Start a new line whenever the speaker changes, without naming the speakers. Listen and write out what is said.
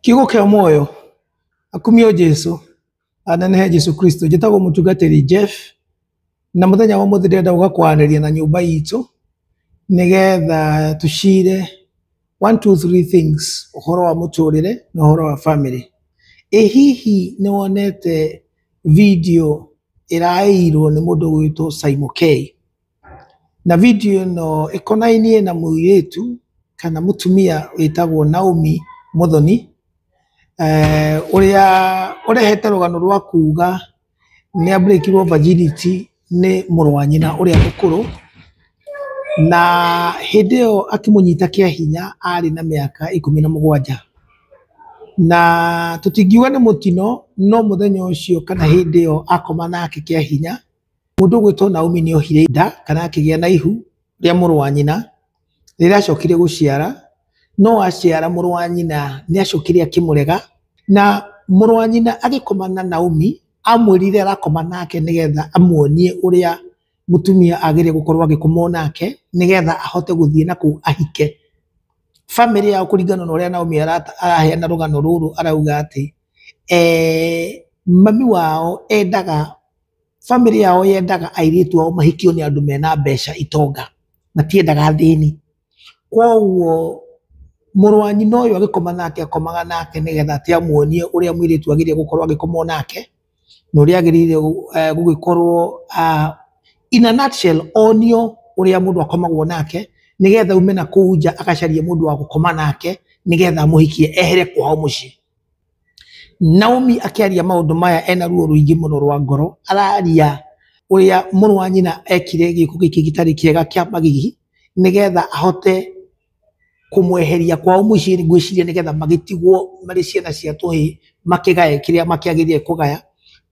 Kiugo kĩa muoyo akumio Jesu anenehe Jesu Kristo. Njĩtagwo mũtungatĩri Jeff na mũthenya wa ũmũthĩ ndĩrenda gũka kwaranĩria na nyũmba itũ nĩgetha tũcire one two three things ũhoro wa mũtũrĩre na ũhoro wa family. Ĩ hihi nĩ wonete video ĩraĩirwo nĩ mũndũ ũgwĩtwo Simon K? Na video ĩno ĩkonainie na mũirĩtu kana mũtumia wĩtagwo Naomi Muthoni, ũrĩa ũrehete rũgano rwa kuga nĩ abreakirwo virginity nĩ mũrũ wa nyina ũrĩa mũkũrũ, na hĩndĩ ĩyo akĩmũnyita kĩa hinya arĩ na mĩaka 17. Na tũtingiuga nĩ mũtino, no mũthenya ũcio kana hĩndĩ ĩyo akoma nake kĩa hinya, mũndũ ũgwĩtwo Naomi nĩ ohire nda kana akĩgĩa na ihu rĩa mũrũ wa nyina rĩrĩa acokire gũciara, no aciara mũrũ wa nyina nĩ acokire akĩmũrega, na mũrũ wa nyina agĩkoma na Naomi amwĩrire arakoma nake nĩgetha amuonie ũrĩa mũtumia agĩrĩire gũkorwo agĩkomwo nake nĩgetha ahote gũthiĩ na kũu ahike. Bamĩrĩ yao kũringana na ũrĩa Naomi araheana rũgano rũrũ arauga atĩ mami wao endaga, bamĩrĩ yao yendaga airĩtu ao mahikio nĩ andũ mena mbeca itonga, matiendaga athĩni. Koguo mũrũ wa nyina ũyũ agĩkoma nake akomaga nake nĩgetha atĩ amuonie ũrĩa mũirĩtu agĩrĩire gũkorwo agĩkomwo nake na ũrĩa agĩrĩire gũgĩkorwo, in a nutshell, onio ũrĩa mũndũ akomagwo nake nĩgetha aume na kũu nja agacarie mũndũ wa gũkoma nake nĩgetha amũhikie ehere kwao mũciĩ. Naomi akĩaria maũndũ maya ena ruo rũingĩ mũno rwa ngoro, araria ũrĩa mũrũ wa nyina ekire gĩko gĩkĩ gĩtarĩ kĩega kĩa magigi nĩgetha ahote kũmweheria kwao mũciĩ, ngwĩciria nĩgetha magĩtigwo marĩ ciana cia tũhĩĩ makĩgae kĩrĩa makĩagĩrĩire kũgaya.